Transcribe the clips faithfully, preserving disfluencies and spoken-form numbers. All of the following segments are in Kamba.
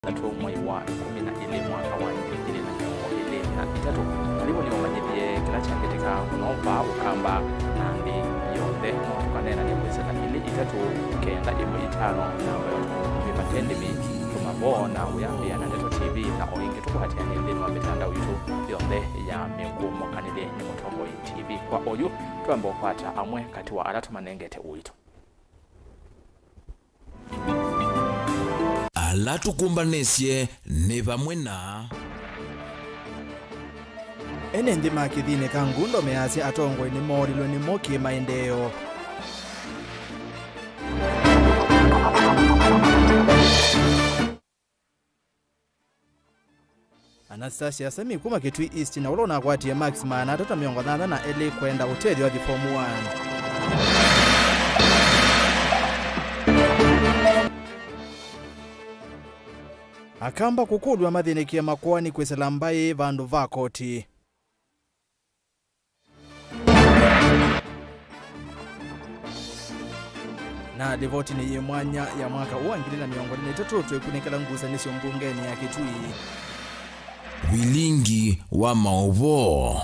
Thatu mwei wa ĩkũmi na ĩlĩ mwaka wa ngili igĩrĩ na mĩongo ĩlĩ na itatũ. Karibu nĩũmanyĩthye kĩla kyambĩtĩka mũno vaa Ũkamba na nthĩ yonthe. No tũkaneenany'a kwĩsĩla ilĩ itatũ kenda ĩmwe itano namba ya ũtũmi. Tũivate ndĩvi, tũma voo na ũyambĩa na Ndeto T V, na o ĩngĩ tũkũatĩanĩe nthĩnĩ wa mĩtandao yitũ yonthe ya mĩkũũmũkanĩlye nĩ Mũtongoi T V. Kwa oyu, twamba ũkwata amwe katĩ wa ala tũmanengete ũito. Ala tũkũmbanĩsye nĩ vamwe na. Ene nthĩ ma kĩthinĩ ka ngundo measya atongoi nĩmoolilwe nĩmo kĩ-maendeeo. Anastasia Sami kuma Kitui East na ũla ũnakwatie marks maana atatũ mĩongo nyanya na elĩ kwenda ũtethyo athi form one. Akamba kũkũlw'a mathĩnĩkĩe makoani kwĩsĩla mbaĩ vandũ va koti. Na livotinĩ yĩ mwanya ya mwaka ũũ wa ngili na mĩongo ĩlĩ na itatũ, twĩkunĩkĩla ngusanĩsyo mbungenĩ ya Kitui. Vilingi wa maũvoo.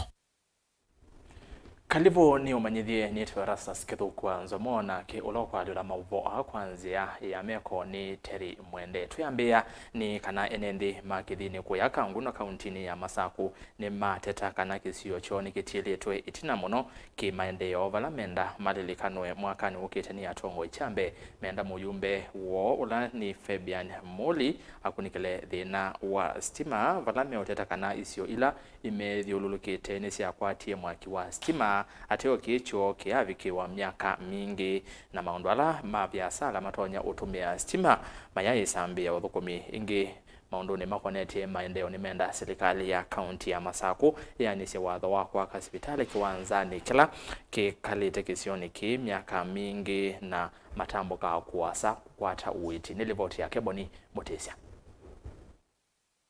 Kalivu nĩ ũmanyĩthye nĩtwe Erastus Kĩthũkũ wa Nzomo, nake ũla ũkwalĩla maũvoo aa kwa nzĩa ya meko nĩ Terry Mwende. Twĩambĩa nĩ kana ene nthĩ ma kĩthinĩ kũya Kangundo kauntinĩ ya Masaku nĩmateta kana kĩsio kyoo nĩkĩtiĩlĩtwe ĩtina mũno kĩ-maendeeo, vala menda malilikanwe mwakanĩ ũkĩte nĩ atongoi kya mbee. Menda mũyumbe woo ũla nĩ Fabian Muli akunĩkĩle thĩna wa sitima, vala meũteta kana isio ila imethyũlũlũkĩte nĩsyakwatie mwaki wa sitima, ateo kĩĩ kyoo kĩyavikĩwa myaka mingĩ, na maũndũ ala ma viasala matonya ũtũmĩa sitima mayaĩsambĩa ũthũkũmi. Ĩngĩ, maũndũnĩ makonetye maendeeo, nĩmenda silikalĩ ya kaunti ya Masaku yĩanĩsye watho wa kwaka sivitalĩ kĩwanzanĩ kĩla kĩkalĩte kĩsionĩ kĩĩ myaka mingĩ na matambũkaa kũasa kũkwata ũiiti. Nĩ livoti ya Keboni Mũtĩsya.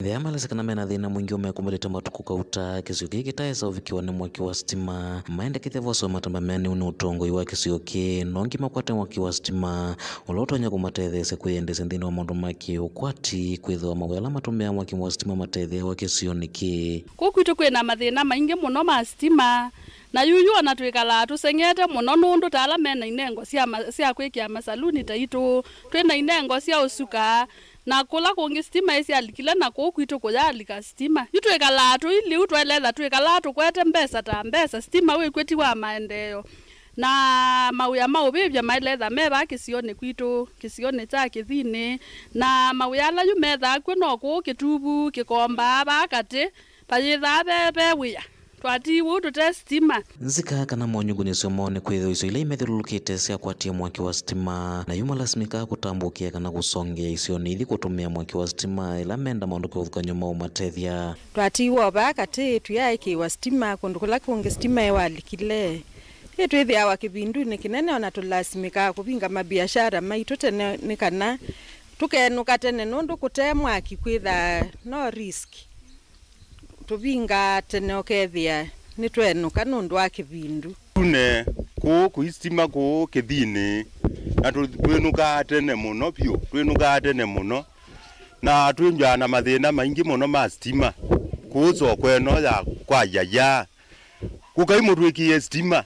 Ethĩa malesya kana mena thĩna mwingĩ ũmekumbalĩte matukũ kauta, kĩsio kĩĩ kĩtaesa ũvikĩwa nĩ mwaki wa sitima. Maendekethya voso matamba meanĩu nĩ ũtongoi wa kĩsio kĩĩ, no nginya makwate mwaki wa sitima ũla ũtonya kũmatetheesya kwĩyendeesya nthĩnĩ wa maũndũ ma kĩ-ũkwati, kwĩthĩwa mawĩa ala matũmĩaa mwaki wa sitima matetheewa kĩsionĩ kĩĩ. Kũu kwitũ kwĩ na mathĩna maingĩ mũno ma sitima, na yuyu ona twĩkalaa tũseng'ete mũno nũndũ ta ala mena inengo sya ma-, sya kwĩkĩa masaluni taitũ, twĩ na inengo sya ũsuka, na kũla kũngĩ sitima ĩsyalikile, na kũu kwitũ kũyaalika sitima. Yu twĩkalaa tũi lĩu, twaĩle ethĩwa twĩkalaa tũkwete mbesa ta mbesa, sitima wĩkw'e ti wa maendeeo. Na mawĩa ma ũvĩvya maĩle ethĩwa me vaa kĩsionĩ kwitũ, kĩsionĩ kya kĩthinĩ. Na mawĩa ala yu methaa kw'o no kũu Kĩtuvu, Kĩkomba, vaa katĩ, vayĩthaa ve, ve wĩa. Twatiiwe ũu tũte sitima. Nzika kana monyungunyĩsyo moo nĩ kwĩthĩwa isio ila imethyũlũlũkĩte syakwatie mwaki wa sitima, na yu malasimĩkaa kũtambũkĩa kana kũsongea isionĩ ithi kũtũmĩa mwaki wa sitima ĩla menda maũndũ kĩvathũkany'o maũmatethya. Twatiiwe o vaa katĩ, tũyaaĩkĩĩwa sitima kũndũ kũla kũngĩ sitima ĩwalikile. Ĩ twĩthĩawa kĩvindunĩ kĩnene, ona tũlasimĩkaa kũvinga mabiashara maitũ tene nĩ kana tũkenũka tene, nũndũ kũte mwaki kwĩthaa no risk. Tũvingaa tene ũkethĩa nĩtwenũka nũndũ wa kĩvindu. Tune kũũ kũi sitima kũũ kĩthinĩ, na tũ-, twĩnũkaa tene mũno vyũ, twĩnũkaa tene mũno, na twĩnzaa na mathĩna maingĩ mũno ma sitima kũũ soko ĩno ya kwa Yaya. Kũkai mũtwĩkĩĩe sitima,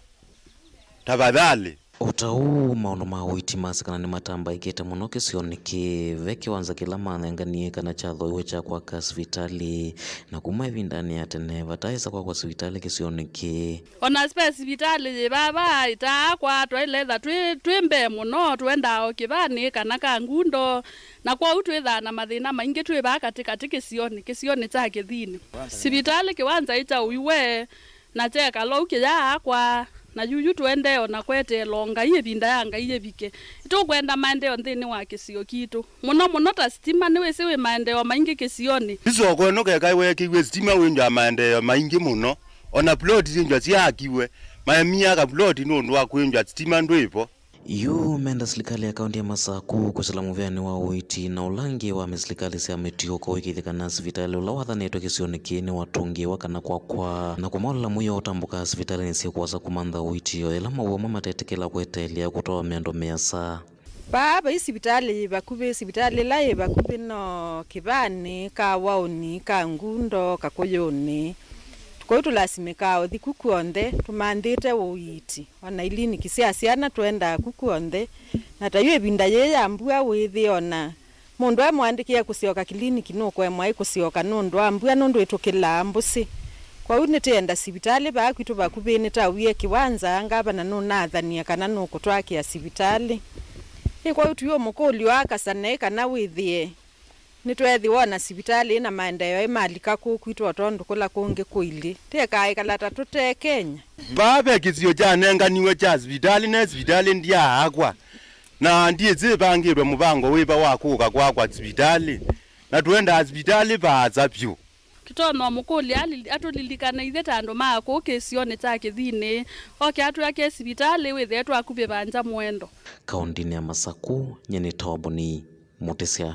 tafadhali. O ta ũu, maũndũ ma ũiiti masya kana nĩmatambaĩkĩte mũno kĩsionĩ kĩĩ. Ve kĩwanza kĩla manenganie kana kyathooiwe kya kwaka sivitalĩ, na kuma ĩvindanĩ ya tene, vataĩsa kwakwa sivitalĩ kĩsionĩ kĩĩ. O na ve sivitalĩ yĩ vava ĩtaakwa, twaĩle ethĩwa twĩ, twĩ mbee mũno, twendaa o kĩvanĩ kana ka ngundo, na kwoou twĩthaa na mathĩna maingĩ twĩ vaa katĩ katĩ kĩsionĩ, kĩsionĩ kya kĩthinĩ. Sivitalĩ kĩwanza ĩ kya ũiwe, na kyekala ũu kĩyaakwa, na yuyu tũendee o na kweteela o Ngai ĩvinda ya Ngai yĩvike. Nĩtũkwenda maendeeo nthĩnĩ wa kĩsio kitũ, mũno mũno ta sitima, nĩwĩsĩ wĩ maendeeo maingĩ kĩsionĩ. Ĩsoko ĩno keka weekĩiwe sitima wĩnzaa maendeeo maingĩ mũno, o na ploti syĩnzwa syaakiwe, maemia aka ploti nũndũ wa kwĩnzwa sitima ndwĩ vo. Yu menda silikalĩ ya kaunti ya Masaku kwĩsĩla mũvĩanĩ wa ũiiti na ũla ũngĩ wa mĩsilikalĩ sya mĩtuo kũĩkĩĩthya kana sivitalĩ ũla wathanĩtwe kĩsionĩ kĩĩ nĩwatũngĩĩwa kana kwakwa, na kũmaũlĩla mũio ũtambũkaa sivitalĩnĩ syĩ kũasa kũmantha ũiiti o ĩla mawĩa amwe matetĩkĩla kweteelya kũtwawa mĩando mĩasa. Vaa vai sivitalĩ yĩ vakuvĩ. Sivitalĩ ĩla yĩ vakuvĩ no Kĩvanĩ, Kawaũnĩ, Kangundo, Kakũyũnĩ. Kwoou tũlasimĩkaa ũthi ku kw'onthe tũmanthĩte ũiiti. O na iliniki sya syana tũendaa ku kw'onthe. Na ta yu ĩvinda yĩĩ ya mbua wĩthĩe o na mũndũ amũandĩkĩe kũsyoka kiliniki nũkũemwa ĩ kũsyoka nũndũ wa mbua nũndũ ĩtũkĩlaa mbũsĩ. Kwoou nĩtĩenda sivitalĩ vaa kwitũ vakuvĩ nĩtawie kĩwanza, ngavana nũnathanie kana nũkũtwakĩa sivitalĩ. Ĩ kwoou tũyũmũkũlyo aka Sanei kana wĩthĩe nĩtweethĩwa o na sivitalĩ ĩ na maendeeo ĩ malika kũũ kwitũ o tondũ kũla kũngĩ kũilyĩ. Tĩekaa ĩkala ta tũte Kenya. Vaa ve kĩsio kyanenganiwe kya sivitalĩ, ne sivitalĩ ndyaakwa, na ndyĩsĩ ĩvangĩtwe mũvango wĩva wa kũka kwakwa sivitalĩ, na tũendaa sivitalĩ vaasa vyũ. Tũtonya ũmũkũlya ali-, atũlilikane ithyĩ ta andũ ma kũũ kĩsionĩ kya Kĩthinĩ, oke atwĩake sivitalĩ wĩthĩe twakuvĩ vanja mũendo. Kaũntĩnĩ ya Masakũ, nyie nĩ Toboni Mũtĩsya.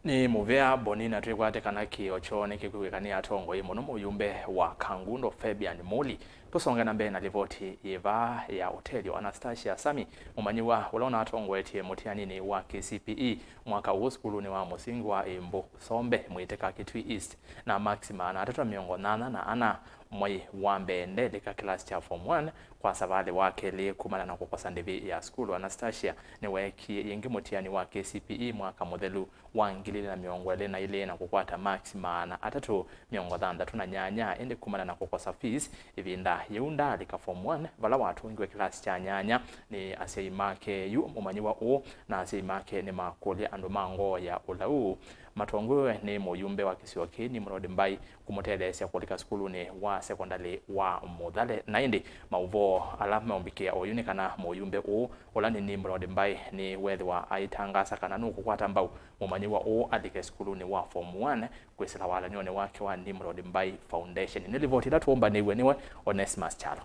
Nĩ mũvea Boni, na twĩkwate kana kĩĩo kyoo nĩkĩkwĩw'ĩka nĩ atongoi, mũno mũyumbe wa Kangundo Fabian Muli. Tũsonge na mbee na livoti yĩ vaa ya ũtethyo. Anastasia Sami, mũmanyĩw'a ũla ũnatongoetye mũtianinĩ wa K C P E mwaka ũũ sukulunĩ wa mũsingi wa Ĩmbũ Sombe, Mwĩtĩka, Kitui East, na maksi maana atatũ na mĩongo nyanya na ana, mwei wa mbee ndelika kĩlasi kya form one, kwa savalĩ wa kelĩ kumana na kũkosa ndĩvi ya sukulu. Anastasia nĩweekie yĩngĩ mũtiani wa K C P E mwaka mũthelu wa ngili ilĩ na mĩongo ĩlĩ na ilĩ na kũkwata maksi maana atatũ mĩongo thanthatũ na nyanya, ĩndĩ kumana na kũkosa fees ĩvinda yĩu ndaalika form one, vala watũngiwe kĩlasi kya nyanya nĩ asyai make. Yu mũmanyĩw'a ũũ na asyai make nĩmakũlya andũ ma ngoo ya ũlau matongoew'e nĩ mũyumbe wa kĩsio kĩĩ Nimrod Mbai kũmũtetheesya kũlika sukulunĩ wa sekondalĩ wa Mũthale. Na ĩndĩ maũvoo ala meũmbĩkĩa oyu nĩ kana mũyumbe ũũ, ũla nĩ Nimrod Mbai, nĩweethĩwa aitangaasa kana nũkũkwata mbau mũmanyĩw'a ũũ alike sukulunĩ wa form one kwĩsĩla walany'onĩ wake wa Nimrod Mbai Foundation. Nĩ livoti ĩla tũũmbanĩw'e nĩwe Onesimus Kyalo.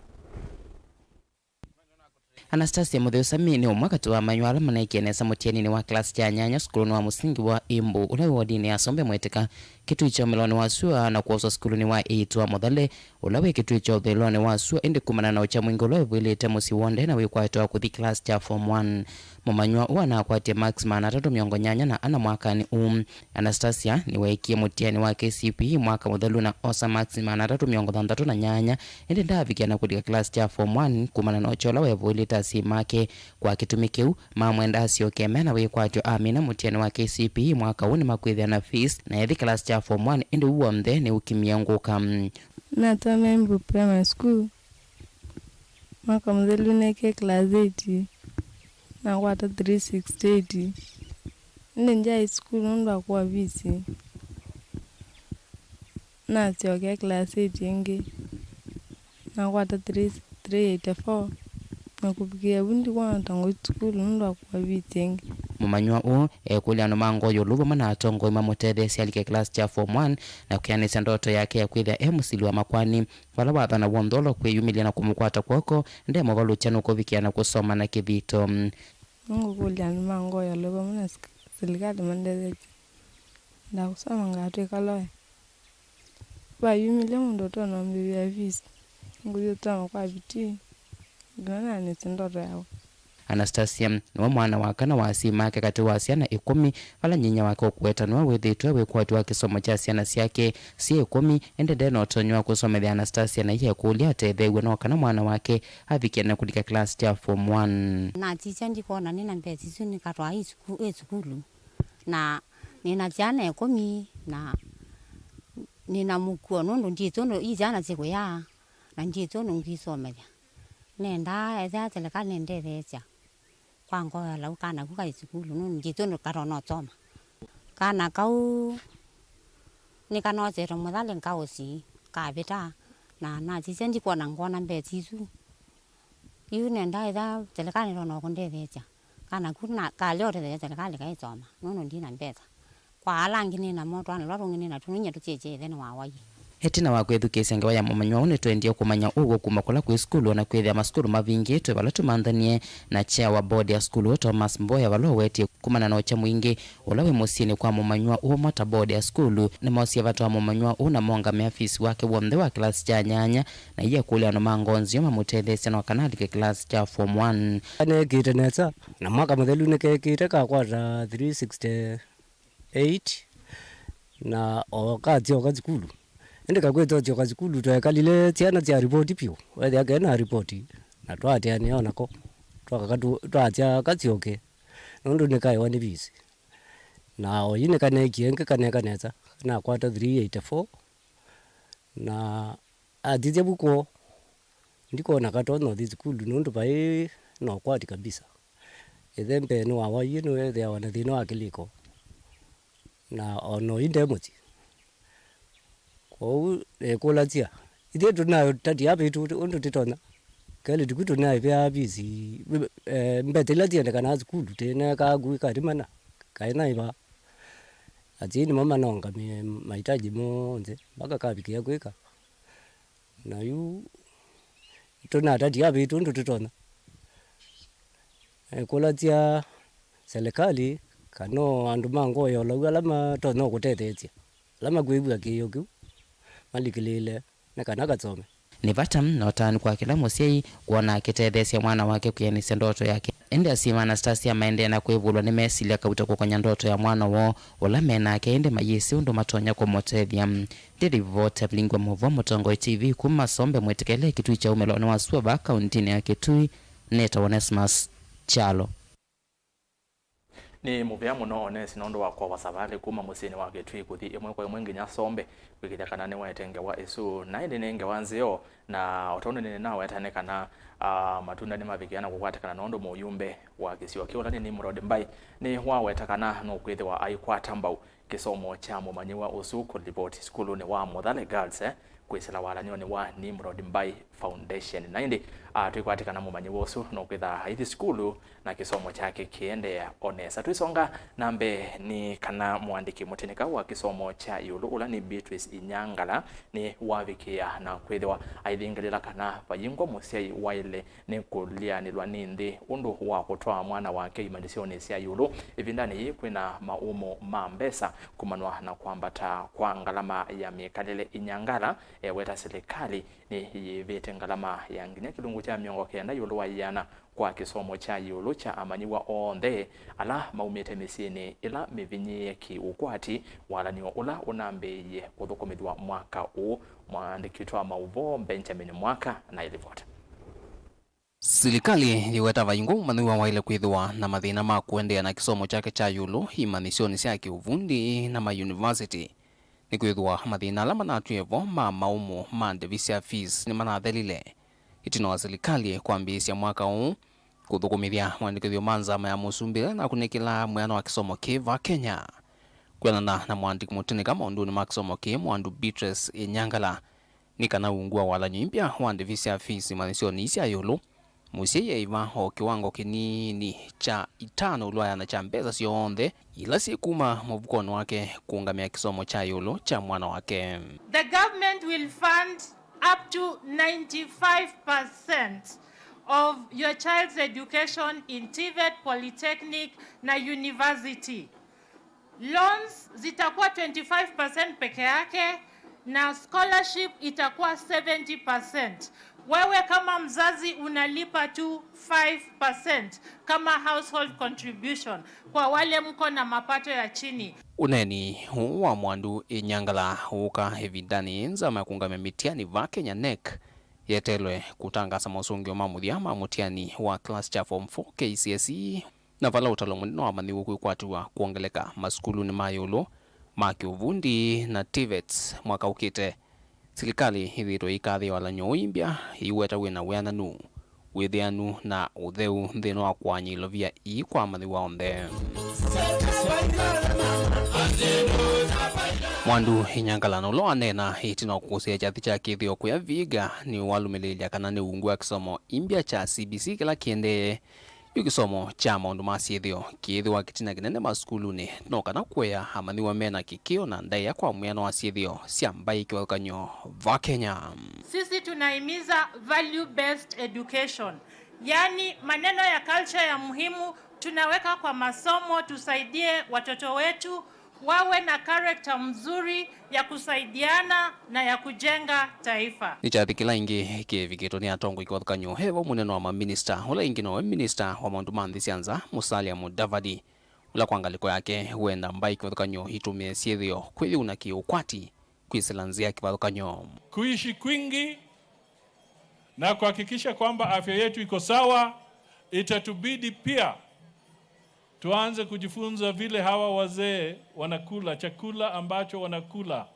Anastasia Mũtheu Sami nĩ ũmwe katĩ wa amanyĩw'a ala maneekie nesa mũtianinĩ wa kĩlasi kya nyanya sukulunĩ wa mũsingi wa Ĩmbũ, ũla wĩ wodinĩ ya Sombe Mwĩtĩka, Kitui kya ũmĩlonĩ wa sua, na kwoswa sukulunĩ wa ĩitu wa Mũthale, ũla wĩ Kitui kya ũthũĩlonĩ wa sua, ĩndĩ kumana na ũkya mwingĩ ũla wĩvũĩlĩte mũsyĩ w'o, nde na wĩkwatyo wa kũthi kĩlasi kya form one. Mũmanyĩw'a ũũ anakwatie maksi maana atatũ mĩongo nyanya na ana mwakanĩ ũũ. Anastasia nĩweekie mũtiani wa K C P E mwaka mũthelu na osa maksi maana atatũ mĩongo thanthatũ na nyanya, ĩndĩ ndaavikĩa na kũlika kĩlasi kya form one kumana na ũkya ũla weevũĩlĩte asyai make. Kwa kĩtumi kĩu, mamwenda asyoke mena wĩkwatyo amina mũtiani wa K C P E mwaka ũũ nĩmakwĩthĩa na fees na ethi kĩlasi kya form one, ĩndĩ ũu w'onthe nĩũkimie ngũka. Nathomie Ĩmbũ Primary School. Mwaka mũthelu neekie class eight, nakwata three sixty-eight. Ĩndĩ ndyaĩ sukulu nũndũ wa kũa fees. Nasyokea class eight ĩngĩ, nakwata three, three eighty-four, na kũvikĩĩa vu ndikwona ta ngũthi sukulu nũndũ wa kũa fees ĩngĩ. Mũmanyĩw'a ũũ ekũlya andũ ma ngoo ya ũlau vamwe na atongoi mamũtetheesye alike kĩlasi kya form one na kwĩanĩsya ndoto yake ya kwĩthĩa e mũsili wa makwani. Vala watho na w'onthe ũla ũkwĩyumĩlya na kũmũkwata kw'oko, ndemũvalũkya nũkũvikĩa na kũsoma na kĩthito. Nũngũkũlya andũ ma ngoo ya lũĩ vamwe na silikalĩ mandetheesye. Ndakũsoma ngatw'ĩka loya. Vayumĩlya mũndũ ũtonya ũmbĩvĩa fees, ngũthi ũsoma kwa vitii nginya nĩanĩsye ndoto yakwa. Anastasia nĩwe mwana wa kana wa asyai make katĩ wa syana ĩkũmi, vala nyinyia wake ũkũweta nĩwe wĩthĩĩtwe wĩkwatyo wa kĩsomo kya syana syake syĩ ĩkũmi, ĩndĩ nde na ũtonyi wa kũsomethya Anastasia, na iye ekũlya atetheew'e no kana mwana wake avikĩe na kũlika kĩlasi kya form one. Natisya ndikwona nĩ na mbesa isu nĩkatwaa ĩ suku-, ĩ sukulu, na nĩ na syana ĩkũmi, na nĩ na mũkuo nũndũ ndyĩsĩ ũndũ i syana syĩkũyaa, na ndyĩsĩ ũndũ ngwĩsomethya. Nendaa ethĩa silikalĩ nĩndetheesya kwa ngoo ya lũĩ kana ku kaĩ sukulu, nũndũ ndyĩsĩ ũndũ katonya ũsoma. Kana kau nĩkanosetwe Mũthale nkaũsi kavĩta, na nasisya ndikwona ngwona mbesa isu. Yu nendaa ethĩa silikalĩ nĩtonya kũndetheesya. Kana ku na kalea ũtetheesya silikalĩ kaĩsoma, nũndũ ndi na mbesa. Kwa ala angĩ nĩ namo, twana tũla tũngĩ nĩ natw'o, nũnyie tũsyĩkye ĩthe nĩwawaiie. Ĩtina wa kwĩthukĩĩsya ngewa ya mũmanyĩw'a ũũ, nĩtwendie kũmanya ũw'o kuma kũla kwĩ sukulu, ona kwĩthĩa masukulu mavingĩtwe vala tũmanthanie na chair wa board ya sukulu ũũ, Thomas Mboya, vala ũwetie kumana na ũkya mwingĩ ũla wĩ mũsyĩnĩ kwa mũmanyĩw'a ũũ. Mo ta board ya sukulu nĩmoosie vata wa mũmanyĩw'a ũũ na moongamĩa fees wake w'onthe wa kĩlasi kya nyanya, na iye kũlya andũ ma ngoo nzeo mamũtetheesye no kana alike kĩlasi kya form one. Neekĩte nesa, na mwaka mũthelu nĩkekĩte kakwata three sixty eight, na o kasyoka sukulu. Ĩndĩ kakwĩta ũsyoka sukulu, twekalile syana sya ripoti vyũ, wethĩa kena ripoti, na twaatĩanĩa o nako, twakaka tu-, twasya kasyoke, nũndũ nĩkaĩwa nĩ visi. Na oyu nĩkaneekie ĩngĩ, kaneeka nesa, nakwata three eighty four, na atithya vu kwoo, ndikona katonya ũthi sukulu nũndũ vai na ũkwati kabisa. Ĩthe mbee nĩwawaie, nĩwethĩawa na thĩna wa kĩlĩko, na ona oyu nde mũsyĩ. Kwoou nĩkũlasya, ithyĩ tũnatatĩa vĩtũ ũndũ tĩtonya. Kelĩ tũku tũnaĩvĩaa visi, eh, mbete ila syendekanaa sukulu, tĩneekaa ngui katimana, kaĩ naĩva. Asyai nĩmo manongamie mahitaji monthe, mpaka kavikĩa kwĩka. Na yu tũnatatĩa vĩtũ ũndũ tũtonya. Eh, kũlasya serikali kana o andũ ma ngoo ya ũlau ala matonya kũtetheesya, ala makwĩw'a kĩĩo kĩu, malikĩlĩĩle nĩ kana kasome. Nĩ vata na ũtanu kwa kĩla mũsyai kwona akĩtetheesya mwana wake kwĩanĩsya ndoto yake. Ĩndĩ asyai ma Anastasia maendee na kwĩvũlwa nĩ mesilya kauta kũkonya ndoto ya mwana woo ũla me nake, ĩndĩ mayĩsĩ ũndũ matonya kũmũtethya. Ndĩlivota Vilingwa Mũvwa, Mũtongoi T V, kuma Sombe Mwĩtĩkĩle, Kitui kya Umĩlo nĩ wa sua vaa kauntinĩ ya Kitui, nĩtawa Onesmus Kyalo. Nĩ mũvea mũno Onesi nũndũ wa kwova savalĩ kuma mũsyĩnĩ wa Kitui kũthi ĩmwe kwa ĩmwe nginya Sombe kwĩkĩthya kana nĩwaete ngewa ĩsu. Na ĩndĩ nĩ ngewa nzeo, na o tondũ nĩnaweta nĩ kana, ah, matunda nĩmavikĩa na kũkwatĩkana nũndũ mũyumbe wa kĩsio kĩu ũla nĩ Nimrod Mbai nĩwaweta kana nũkwĩthĩwa aikwata mbau kĩsomo kya mũmanyĩw'a ũsu kũlivoti sukulunĩ wa Mũthale Girls, eh, kwĩsĩla walany'onĩ wa Nimrod Mbai Foundation. Na ĩndĩ, ah, twĩkwatĩkana mũmanyĩw'a ũsu nũkwĩtha aithi sukulu na kĩsomo kyake kĩendeea o nesa. Twĩsonga na mbee nĩ kana mũandĩki mũtĩnĩka wa kĩsomo kya ĩũlũ ũla nĩ Beatrice Inyangala nĩwavikĩa na kwĩthĩwa aithingĩlĩla kana vayingwa mũsyai waĩle nĩ kũlĩanĩlwa nĩ nthĩ ũndũ wa kũtwaa mwana wake imanyĩsyonĩ sya ĩũlũ. Ĩvindanĩ yĩĩ kwĩna maũmũ ma mbesa kumanwa na kwambata kwa ngalama ya mĩkalĩle. Inyangala eweta silikalĩ nĩyĩvĩte ngalama ya nginya kĩlungu kya mĩongo kenda ĩũlũ wa ĩana kwa kĩsomo kya ĩũlũ kya amanyĩw'a onthe ala maumĩte mĩsyĩnĩ ĩla mĩvinyĩĩe kĩ-ũkwati, walan'yo ũla ũnambĩĩie kũthũkũmĩthw'a mwaka ũũ. Mũandĩki witũ wa maũvoo Benjamin Mwaka na ĩlivoti. Silikalĩ yĩweta vayingwa mũmanyĩw'a waĩle kwĩthĩwa na mathĩna ma kũendeea na kĩsomo kyake kya ĩũlũ imanyĩsyonĩ sya kĩũvundi na mayunivasĩtĩ, nĩkwĩthĩwa mathĩna ala manatwĩe vo ma maũmũ ma ndĩvi sya fees nĩmanathelile ĩtina wa silikalĩ kwambĩĩsya mwaka ũũ kũthũkũmĩthya maandĩkĩthyo ma nzama ya mũsumbĩ ĩla ĩnakunĩkĩlaa mwĩana wa kĩsomo kĩĩ vaa Kenya. Kwĩanana na mũandĩki mũtĩnĩka maũndũnĩ ma kĩsomo kĩĩ, Mwandu Beatrice Inyangala, nĩ kana ungu wa walany'o imbya wa ndĩvi sya fees imanyĩsyonĩ ii sya ĩũlũ, mũsyai aiva o kĩwango kĩnini kya itano ĩũlũ wa ĩana kya mbesa syonthe ila syĩ kuma mũvukonĩ wake kũũngamĩa kĩsomo kya ĩũlũ kya mwana wake. The government will fund up to ninety-five percent of your child's education in TVET, polytechnic na university. Loans zitakuwa twenty-five percent peke yake na scholarship itakuwa seventy percent. Wewe kama mzazi unalipa tu five percent kama household contribution kwa wale mko na mapato ya chini. Ũneeni ũũ wa Mwandu Inyangala ũũka ĩvindanĩ nzama ya kũũngamya mĩtiani vaa Kenya, NEC, yeteelwe kũtangaasa mosũngĩo ma mũthya ma mũtiani wa class kya form four K C S E, na vala ũtalo mũnene wa amanyĩw'a kwĩkwatĩw'a kwongeleka masukulunĩ ma ĩũlũ ma kĩũvundi na TVETs mwaka ũkĩte. Silikalĩ ĩthĩĩtwe ĩikathĩĩwa walany'o ũũ imbya ĩiweta wĩ na wĩananu, wĩthĩanu na ũtheu nthĩnĩ wa kũany'a ilovia ii kwa amanyĩw'a onthe. Mwandu Inyangala, na ũla waneena ĩtina wa kũkũsĩĩa kyathĩ kya kĩthĩo kũya Vihiga, nĩwalũmĩlĩĩlya kana nĩ ungu wa kĩsomo imbya kya C B C kĩla kĩendee Yu kĩsomo kya maũndũ ma syĩthĩo kĩĩthĩwa kĩtina kĩnene masukulunĩ, no kana kũea amanyĩw'a mena kĩkĩo na ndaĩa kwa mwĩano wa syĩthĩo sya mbaĩ kĩvathũkany'o va Kenya. Sisi tunahimiza value based education, yaani maneno ya culture ya muhimu tunaweka kwa masomo, tusaidie watoto wetu wawe na character mzuri ya kusaidiana na ya kujenga taifa. Nĩ kyathĩ kĩla ĩngĩ kĩvikĩtwe nĩ atongoi kĩvathũkany'o, e vau mũnene wa maminista, ũla ĩngĩ nowe minista wa maũndũ ma nthĩ sya nza, Musalia Mudavadi, ũla kwa ngalĩko yake wenda mbaĩ kĩvathũkany'o itũmĩe syĩthĩo kwĩyĩuna kĩ-ũkwati kwĩsĩla nzĩa kĩvathũkany'o. Kuishi kwingi na kuhakikisha kwamba afya yetu iko sawa, itatubidi pia tuanze kujifunza vile hawa wazee wanakula, chakula ambacho wanakula,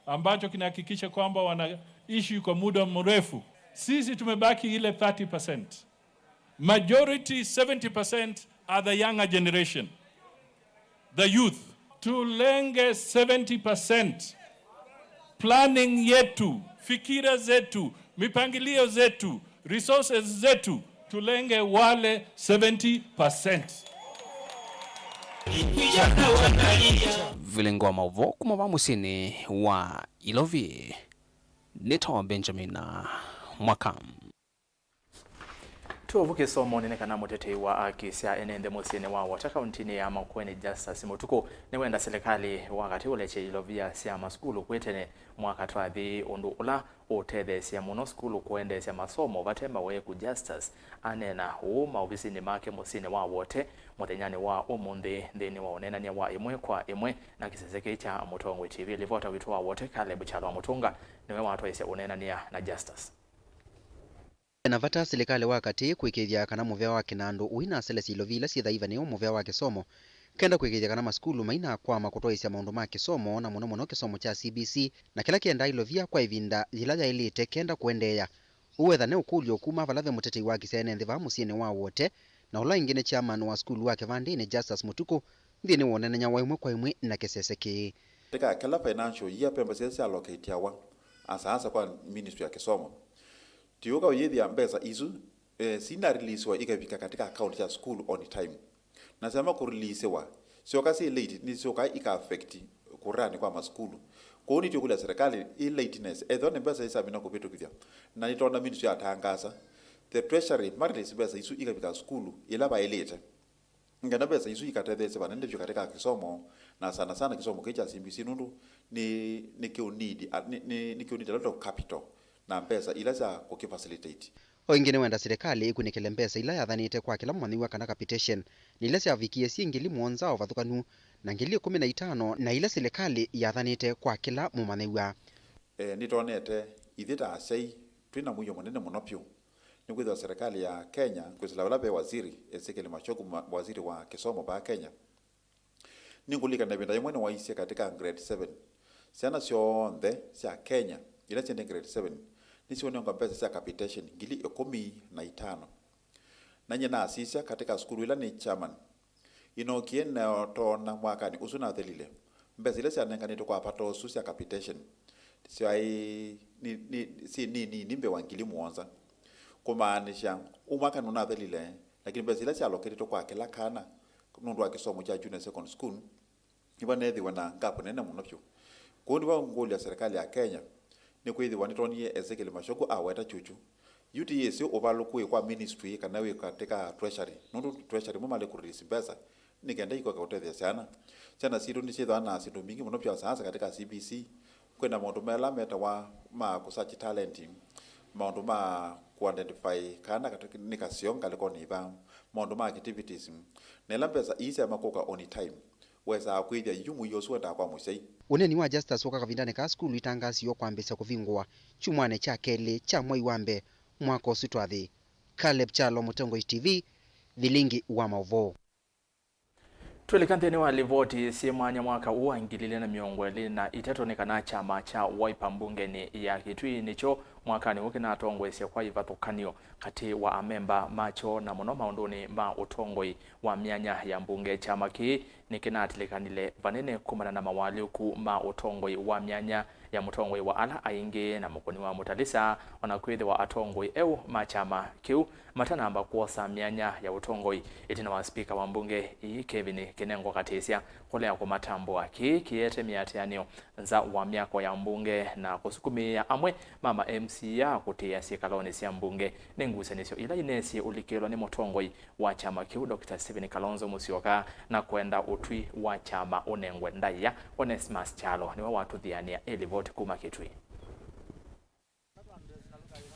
ambacho kinahakikisha kwamba wanaishi kwa muda mrefu. Sisi tumebaki ile thirty percent. Majority, seventy percent, are the younger generation, the youth. Tulenge seventy percent. Planning yetu, fikira zetu, mipangilio zetu, resources zetu, tulenge wale seventy percent. Vilingo wa maũvoo kuma va mũsyĩnĩ wa Ilovi, nĩtawa Benjamin Mwaka. Tũvu kĩsomonĩ nĩ kana mũtetei wa aki sya ene nthĩ mũsyĩnĩ wa Wota kauntinĩ ya Makueni, Justus Mũtukũ, nĩwenda silikalĩ wa katĩ ũlekye ilovia sya masukulu kwĩ tene mwaka twathi, ũndũ ũla ũũtetheesya mũno sukulu kũendeesya masomo vate maweeku. Justus aneena ũu maovisinĩ make mũsyĩnĩ wa Wote mũthenyanĩ wa ũmũnthĩ nthĩnĩ wa ũneenany'a wa ĩmwe kwa ĩmwe na kĩsese kĩĩ kya Mũtongoi T V. Livota witũ wa Wote, Caleb Kyalwa Mũtũnga, nĩwe watwaĩsye ũneenany'a na Justus. Ve na vata silikalĩ wa katĩ kũĩkĩĩthya kana mũvea wa kĩnandũ ũinaselesya ilovia ila syĩ thaiva nĩyo mũvea wa kĩsomo, kenda kũĩkĩĩthya kana masukulu mainakwama kũtwaĩĩsya maũndũ ma kĩsomo, na mũno mũno kĩsomo kya C B C, na kĩla kĩendaa ilovia kwa ĩvinda yĩla yaĩlĩte kenda kũendeea. Ũu wetha nĩ ũkũlyo kuma vala ve mũtetei wa aki sya ene nthĩ vaa mũsyĩnĩ wa Wote, na ũla ĩngĩ nĩ chairman wa sukulu wa Kĩvandĩnĩ, Justus Mũtukũ, nthĩnĩ wa ũneenany'a wa ĩmwe kwa ĩmwe na kĩsese kĩĩ. Katika kila financial year, ve mbesa ila syaloketiawa asa asa kwa Ministry ya Kĩsomo. Tiũka ũyĩthĩa mbesa isu, eh, sinareleasiwa ikavika katika account ya school on time. Na syama kũreleasiwa, syoka syĩ late, nĩsyokaa ika affect kũrani kwa masukulu. Kwoou nĩtũkũlya serikali ĩ lateness, ethĩwa nĩ mbesa isamina kũvĩtũkĩthya. Na nĩtwona ministry yatangasa, the treasury marelease mbesa isu ikavika sukulu ĩla vaĩlĩte. Ngenda mbesa isu ikatetheesye vanene vyũ katika kĩsomo, na sana sana kĩsomo kĩĩ kya C B C, nũndũ nĩ, nĩ kĩũnidi, a, nĩ, nĩ, nĩ kĩũnidi a lot of capital na mbesa ila sya kũkĩfacilitate. O ĩngĩ nĩwenda silikalĩ ĩkunĩkĩle mbesa ila yathanĩte kwa kĩla mũmanyĩw'a kana capitation, na ila syavikie syĩ ngili mũonza ũvathũkanu na ngili ĩkũmi na itano na ila silikalĩ yathanĩte kwa kĩla mũmanyĩw'a. E, nĩtwonete ithyĩ ta asyai twĩ na mũio mũnene mũno vyũ. Nĩkwĩthĩwa serikali ya Kenya, kwĩsĩla vala ve waziri Ezekiel Machogu, ma-, waziri wa kĩsomo vaa Kenya, nĩngũlilikana ĩvinda yĩmwe nĩwaisye katika grade seven, syana syonthe sya Kenya ila syendie grade seven nĩsyĩũnengwa mbesa sya capitation ngili ĩkũmi na itano. Na nyie nasisya katika sukulu ĩla nĩ chairman, ĩnookie na toona mwakanĩ ũsu nathelile, mbesa ila syanenganĩtwe kwa vata ũsu sya capitation syaĩ nĩ, nĩ, syĩ nini mbee wa ngili mũonza. Kũmaanisya, ũmwaka nũnathelile, lakini mbesa ila syaloketĩtwe kwa kĩla kana nũndũ wa kĩsomo kya junior secondary school, nĩvaneethĩwe na gap nene mũno vyũ. Kwoou nĩvo ngũlya serikali ya Kenya, nĩkwĩthĩwa nĩtwonie Ezekiel Machogu aweta kyũkyũ, yu ti yĩsĩ ũvalũku wĩ kwa ministry kana wĩ katika treasury, nũndũ treasury mo malĩ kũrelease mbesa nĩ kenda ikoke kũtethya syana. Syana sitũ nĩsyĩthĩwa na syĩndũ mbingĩ mũno vya saansa katika C B C. Kwĩna maũndũ mela metawa ma kũsearch talent, maũndũ ma kũ-identify kana kata nĩ kaseo ngalĩkonĩ ĩva, maũndũ ma activities. Na ĩla mbesa ii syaema kũka on time, wesaa kwĩthĩa yu mũio ũsu wendaa kwa mũsyai. Ũneeni wa Justus wũka kavindanĩ kaa sukulu itangaasiwe kwambĩĩsya kũvingũwa kyumwanĩ kya kelĩ kya mwei wa mbee mwaka ũsu twathi. Caleb Kyalo, Mũtongoi T V, Thilingi wa Maũvoo. Twĩlika nthĩnĩ wa livoti syĩ mwanya mwaka ũũ wa ngili ilĩ na mĩongo ĩlĩ na itatũ nĩ kana kyama kya Wiper mbungenĩ ya Kitui nĩkyo mwakanĩ ũũ kĩnatongoesye kwa ivathũkan'yo katĩ wa amemba makyo, na mũno maũndũnĩ ma ũtongoi wa myanya ya mbunge. Kyama kĩĩ nĩkĩnatilikanile vanene kumana na mawalyũku ma ũtongoi wa myanya ya mũtongoi wa ala aingĩ na Mũkũni wa Mũtalisa, o na kwĩthĩwa atongoi eũ ma kyama kĩu matanamba kwosa myanya ya ũtongoi. Ĩtina wa spika wa mbunge ii Kevin Kinengo Katisya kũlea kũmatambũa, kĩĩ kĩete mĩatĩanĩo nza wa myako ya mbunge na kũsukumĩĩa amwe ma ma M C A kũtĩĩa syĩkalonĩ sya mbunge. Nĩ ngusanĩsyo ila inesie ũlikĩlwa nĩ mũtongoi wa kyama kĩu, Doctor Stephen Kalonzo Musyoka, na kwenda ũtwi wa kyama ũnengwe ndaĩa. Onesmus Kyalo nĩwe watũthianĩa ĩ livoti kuma Kitui.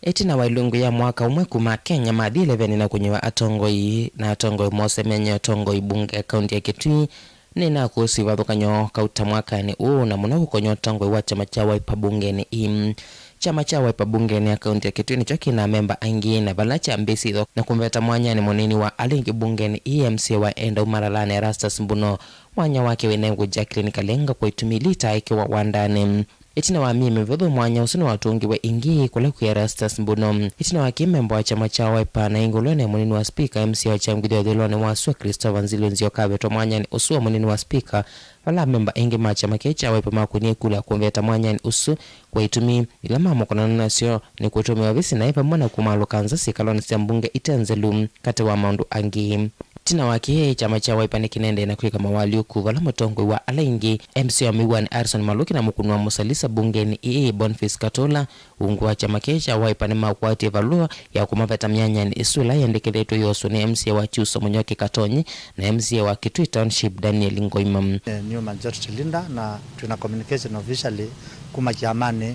Ĩtina wa ilungu ya mwaka ũmwe kuma Kenya mathi ĩleveni na kũnyuwa atongoi, na atongoi mose menye ũtongoi mbunge kaunti ya Kitui, nĩnakũsĩ vathũkany'o kauta mwakanĩ ũũ, na mũno kũkonya ũtongoi wa kyama kya Wiper mbungenĩ ii. Kyama kya Wiper mbungenĩ ya kaunti ya Kitui nĩkyo kĩna amemba aingĩ, na vala kyambĩĩsye ĩtho na kũmveta mwanyanĩ mũnini wa ala aingĩ mbungenĩ ii, M C A wa Endau Maralani Erastus Mbuno, mwanya wake wĩnengwe Jacqueline Kalenga kwa itumi ilitaĩkĩwa wandanĩ. Ĩtina wa myei mĩvũthũ, mwanya ũsu nĩwatũngiwe ĩngĩ kũla kwĩ Erastus Mbuno. Ĩtina wa kĩĩ, memba wa kyama kya Wiper na ĩngũlwe nĩ mũnini wa spika, M C A wa Kyamgithya ũthũĩlonĩ wa sua, Christopher Nzilo Nzioka, avetwa mwanyanĩ ũsu wa mũnini wa spika, vala amemba aingĩ ma kyama kĩĩ kya Wiper makũnie kula kũmveta mwanyanĩ ũsu kwa itumi ila mamũkonana nasyo nĩ kũtũmĩa ovisi naĩ vamwe na kũmalũka nza syĩkalonĩ sya mbunge ite nzelu, katĩ wa maũndũ angĩ. Ĩtina wa kĩĩ, kyama kya Wiper nĩkĩnendee na kwĩka mawalyũku vala mũtongoi wa ala aingĩ, M C A wa Miwani Harrison Maluki na Mũkũni wa Mũtalisa mbungenĩ ii Boniface Katula, ungu wa kyama kĩĩ kya Wiper nĩmakwatie valũa ya kũmaveta myanyanĩ ĩsu ĩla yendekethĩtwe yoswe nĩ M C A wa Kyuso Mũnyoki Katonyi na M C A wa Kitui Township Daniel Ngoima. Eh, new majority leader, na twĩna communication officially kuma kyamanĩ,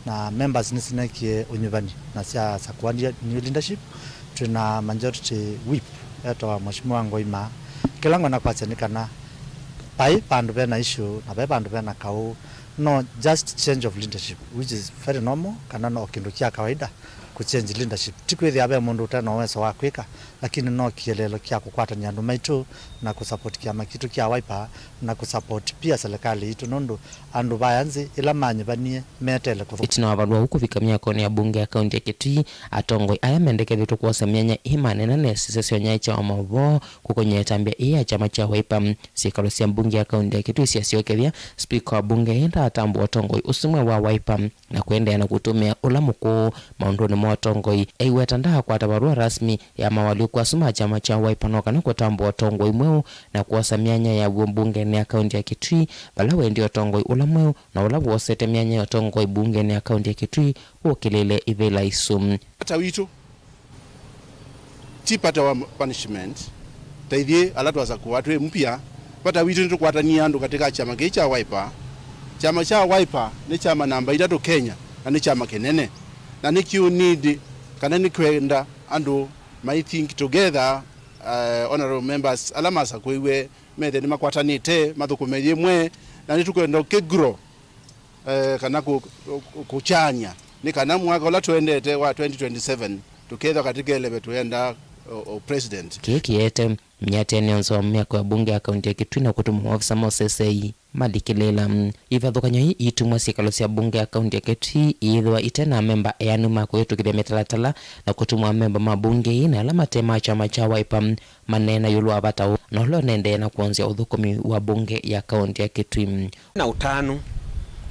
na members nĩsinekie ũnyuvani na syasakũa new leadership. Twĩna majority whip etawa Mheshimiwa Ngoima. Kĩla ngwenda kwasya nĩ kana vai vandũ vena issue na vai vandũ vena kaũ, no just change of leadership, which is very normal, kana no kĩndũ kya kawaida kũ change leadership. Ti kwĩthĩa ve mũndũ ũte na ũweso wa kwĩka, lakini no kĩeleelo kya kũkwatany'a andũ maitũ na kũ support kyama kitũ kya Wiper na kũ support pia serikali yitũ, nũndũ andũ vaya nzĩ ĩla manyivanie meteele kũthũka. Ĩtina wa valũa ũu kũvika myakonĩ ya mbunge ya kaunti ya Kitui, atongoi aya mendekethĩtwe kwosa myanya ĩĩ maneena na ĩsese sya ũnyaĩĩkya wa maũvoo kũkony'a ĩtambya ĩĩ ya kyama kya Wiper. Syĩkalo sya mbunge ya kaunti ya Kitui syasyokethya, spika wa mbunge ĩĩ ndaatambũa ũtongoi ũsu mweũ wa Wiper na kũendeea na kũtũmĩa ũla mũkũũ maũndũnĩ ma ũtongoi. Eiweta ndaakwata valũa rasmi ya mawalyũku asu ma kyama kya Wiper, no kana kũtambũa ũtongoi mweũ na kwosa myanya yaw'o mbungenĩ ya kaunti ya Kitui, vala wendie ũtongoi ũla mweũ na ũla wosete myanya ya ũtongoi mbungenĩ ya kaunti ya Kitui wũkĩlĩle ivĩla isu. Vata witũ ti vata wa punishment, ta ithyĩ ala twasakũa twĩ mpya. Vata witũ nĩtũkwatanie andũ katĩ ka kyama kĩĩ kya Wiper. Kyama kya Wiper nĩ kyama namba itatũ Kenya, na nĩ kyama kĩnene, na nĩkĩũ need kana nĩkwenda andũ mai think together, uh, honorable members ala masakũiwe methe nĩmakwatanĩte mathũkũme yĩmwe, na nĩtũkwenda kĩ grow, eh, kana kũ-, kũ-, kũkyany'a, nĩ kana mwaka ũla tũendete wa twenty twenty-seven tũkethwa katĩ keleve tũenda o, o president. Kĩĩ kĩete mĩatĩanĩo nzeo myako ya mbunge ya kaunti ya Kitui na kũtuma maofisa ma ũsesei malikĩlĩĩla. Ivathũkany'o ii iitumwa syĩkalo sya mbunge ya kaunti ya Kitui iithĩwa ite na amemba eanu ma kũvĩtũkĩthya mĩtalatala na kũtumwa amemba ma mbunge ii na ala mate ma kyama kya Wiper maneena ĩũlũ wa vata ũũ na ũla ũnendee na kwonzya ũthũkũmi wa mbunge ya kaunti ya Kitui. Na ũtanu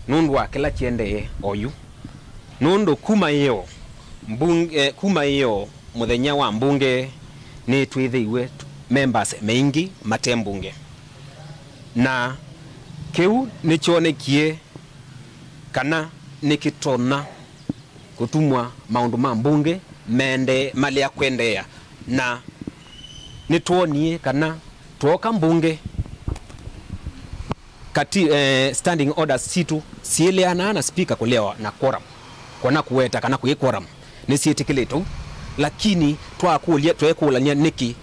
nũndũ wa kĩla kĩendee oyu, nũndũ kuma ĩyo mbunge, kuma ĩyo mũthenya wa mbunge nĩtwĩthĩiwe members maingĩ mate mbunge, na kĩu nĩkyonekie kana nĩkĩtonya kũtumwa maũndũ ma mbunge mende malea kwendeea, na nĩtwonie kana twoka mbunge kati, eh, standing orders sitũ siĩleanaa na speaker kũleawa na quorum, kana kũweta kana kwĩ quorum nĩsyĩtĩkĩlĩtwe, lakini twakũlya, tweekũlany'a nĩkĩ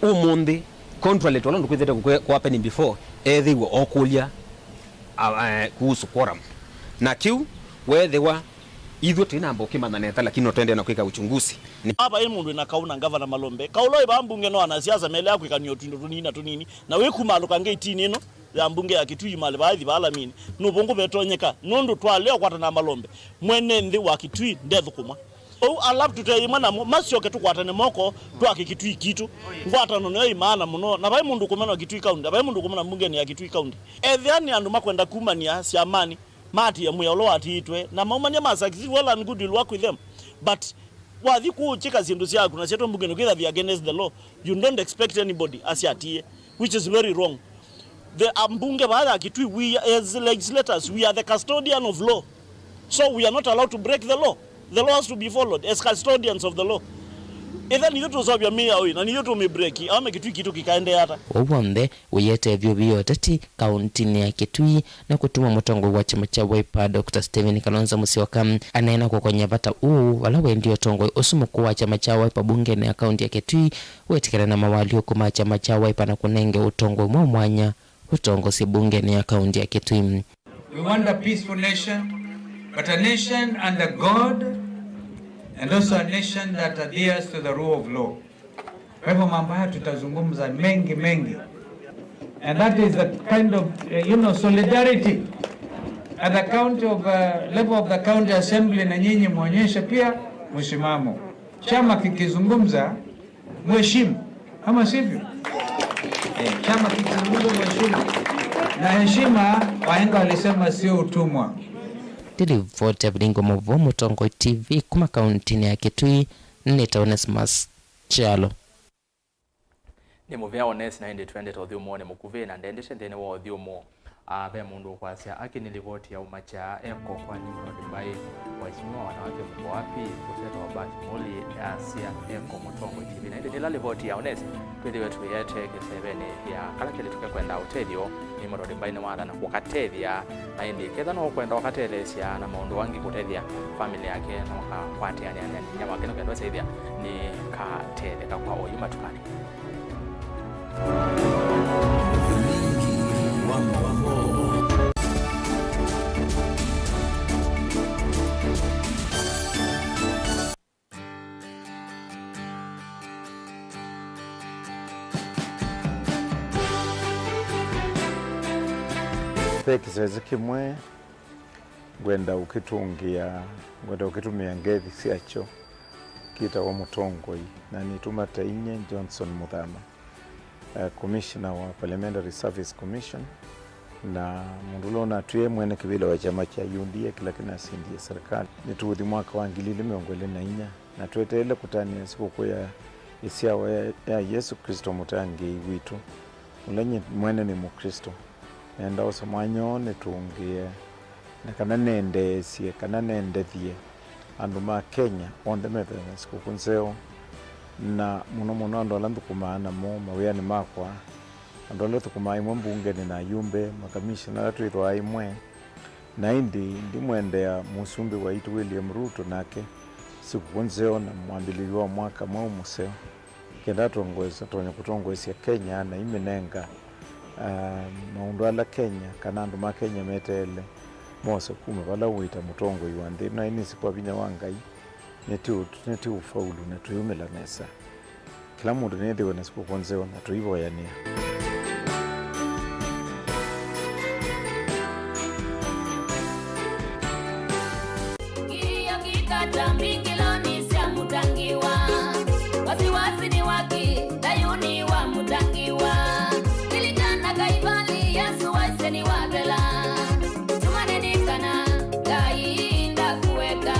ũmũnthĩ, contrary to ũla ũndũ kwĩthĩte kũkwe-, kũ happen before, ethĩiwe okũlya a, a, kuhusu quorum. Na kĩu weethĩwa ithyĩ tũinamba ũkĩmanya nesa, lakini no tũendee na kwĩka uchunguzi. Nĩ- Ava ĩ mũndũ ĩna kaũ na ngavana Malombe. Kaũla ĩ vaa mbunge no anasiasa melea kwĩkania ũtwindo tũnini na tũnini. Na wĩkumalũka ngeitini ĩno, ya mbunge ya Kitui malĩva aithi vaa laminĩ. Nũvũ ngũvetonyeka, nũndũ twalea ũkwatana malombe, mwene nthĩ wa Kitui ndethũkũma. Ũu ala tũte yĩmwe namo, masyoke tũkwatane moko, twake Kitui kitũ. Ngwatano nĩyo ĩ maana mũno, na vai mũndũ ũkũmenwa Kitui County, na vai mũndũ ũkũmenwa mbungenĩ ya Kitui County. Ethĩa nĩ andũ makwenda kumania syamanĩ, maatĩĩa mwĩa ũla waatĩĩtwe, na maumany'a ma succeed, well and good, you'll work with them. But wathi kũũkyĩka syĩndũ syaku na syetwa mbungenĩ, ũkĩtha the against the law, you don't expect anybody asyatie, which is very wrong. The ambunge vaa ya Kitui, we as legislators, we are the custodian of law. So we are not allowed to break the law. The law has to be followed as custodians of the law. Ĩtha nithu tũsovya mĩao ĩ, na nithu tũmĩ break, ame Kitui kitũ kĩkaendeea ata? Ũu w'onthe ũyĩete vyũvĩ ya ũteti kauntinĩ ya Kitui na kũtuma mũtongoi wa kyama kya Wiper, Doctor Stephen Kalonzo Musyoka, aneena kũkony'a vata ũũ vala wendie ũtongoi ũsu mũkũũ wa kyama kya Wiper mbungenĩ ya kaunti ya Kitui wĩtĩkĩlane na mawalyũku ma kyama kya Wiper na kũnenge ũtongoi mwa mwanya ũtongosye mbungenĩ ya kaunti ya Kitui. We want a peaceful nation, but a nation under God and also a nation that adheres to the rule of law. Kwa hivyo mambo haya tutazungumza mengi mengi. And that is the kind of, eh, you know, solidarity at the county of, uh, level of the county assembly, na nyinyi muonyeshe pia msimamo. Chama kikizungumza, mheshimu, ama sivyo? Eh, chama kikizungumza, mheshimu. Na heshima, wahenga walisema, sio utumwa. Ndilivoti ya Vilingo Mũvoo, Mũtongoi T V, kuma kauntinĩ ya Kitui, nĩ Onesmus Kyalo. Nĩ mũvea Ones, na ĩndĩ twendete ũthyũmũonĩ mũkuvĩ, na ndendete nthĩnĩ wa ũthyũmũo. Ah, ve mũndũ ũkwasya, akĩ nĩ livoti ya ũmakya eko kwa Nimrod Mbai, Waheshimiwa wanawake mko wapi? Ũteta wa Bat Moli, asya eko Mũtongoi T V. Na ĩndĩ nĩla livoti ya Ones twĩthĩwe tũyete kĩsevenĩ ya kala kelĩ tũkekwenda ũtethyo, Nimrod Mbai nĩwathana kũkatethya. Na ĩndĩ, ketha no ũkwenda ũkateleesya na maũndũ angĩ kũtethya famĩlĩ yake, no kakwatĩanĩa na inyia wake nĩ kenda ũsyaĩthya nĩkatetheka kwa oyu matukanĩ. Ũvilingi wa maũvoo. Ve kĩsese kĩmwe ngwenda ũkĩtũngĩa, ngwenda ũkĩtũmĩa ngethi syakyo kĩtawa mũtongoi, na nĩtũmata inyie Johnson Mũthama, eh, Commissioner wa Parliamentary Service Commission, na mũndũ ũla ũnatwĩe mwene kĩvĩla wa kyama kya U D A kĩla kĩnasindie serikali. Nĩtũũthi mwaka wa ngili ilĩ mĩongo ĩlĩ na inya, na tweteele kũtanĩa sikũkũ ya ĩsyawa ya, ya Yesũ Klĩsto Mũtangĩĩi witũ, ũla nyie mwene nĩ Mũklĩsto. Nenda ũsa mwanya ũũ nĩtũngĩe na kana nendeesye, kana nendethye andũ ma Kenya onthe methĩwe na sikũkũ nzeo, na mũno mũno andũ ala nthũkũmaa namo mawĩanĩ makwa, andũ ala thũkũmaa ĩmwe mbungenĩ na ayumbe, makamishina ala twĩthwaa ĩmwe. Na ĩndĩ ndimwendea Mũsumbĩ waitũ William Ruto nake sikũkũ nzeo na mwambĩlĩlyo wa mwaka mweũ mũseo. Kenda atongoesya, atonya kũtongoesya Kenya na imĩnenga, ah, maũndũ ala Kenya kana andũ ma Kenya meteele mose kuma vala ũĩ ta mũtongoi wa nthĩ ĩno. Nĩsĩ kwa vinya wa Ngai nĩtũ-, nĩtũũfaulu na tũyumĩla nesa. Kĩla mũndũ nĩthĩwe na sikũkũ nzeo na tũivoyanĩa. Kilio kikata mbingiloni sya Mũtangiwa. Wasiwasi ni waki, Sayuni wa Mũtangiwa. Ilikana Kaivali, Yesũ waisye nĩwathela. Tumaini nĩ kana Ngai ndakũeka,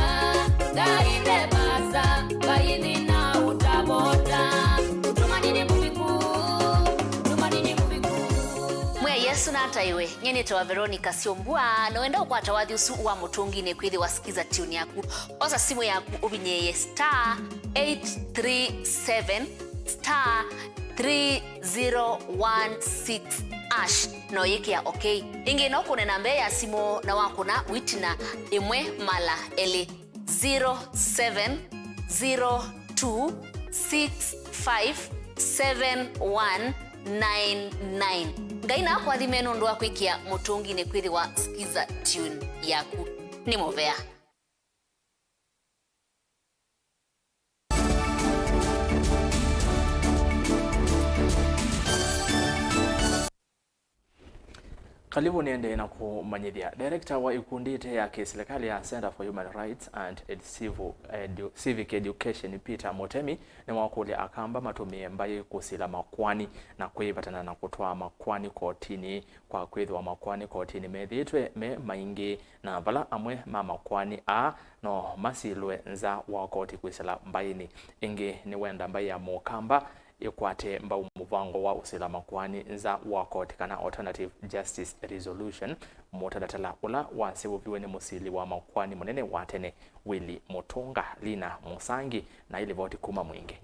Ngai nde vaasa, Ngai nthĩna ũtavota. Tumaini nĩ mũviku, tumaini nĩ mũviku. Mwĩai Yesũ nataĩwe. Nyie nĩtawa Veronica Syombua, na wenda ũkwata wathi ũsu wa Mũtũnginĩ kwĩthĩwa Skiza Tune yaku. Osa simũ yaku ũvinyĩĩe star eight three seven star three zero one six hash, na ũyĩkĩa okay. Ĩngĩ no kũne namba ya simũ na wakũna wĩtina ĩmwe mala elĩ. Zero seven zero two six five seven one nine nine. Ngai nakũathime nũndũ wa kwĩkĩa Mũtũnginĩ kwĩthĩwa Skiza Tune yaku. Nĩ mũvea. Kalivu nĩendee na kũmanyĩthya. Director wa ikundi ĩte ya kĩsilikalĩ ya Center for Human Rights and Edu-, Civic Education, Peter Mutemi, nĩwakũlya Akamba matũmĩe mbaĩ kũsila makoani na kwĩvatana na kũtwaa makoani kotinĩ, kwa kwĩthĩwa makoani kotinĩ methĩĩtwe me maingĩ, na vala amwe ma makoani aa no masilwe nza wa koti kwĩsĩla mbaĩnĩ. Ĩngĩ nĩwenda mbaĩ ya Mũkamba ĩkwate mbau mũvango wa ũsĩla makoani nza wa koti, kana alternative justice resolution, mũtalatala ũla waseũviw'e nĩ mũsili wa makoani mũnene wa tene Willy Mutunga. Lina Musangi na ĩlivoti kuma Mwingi.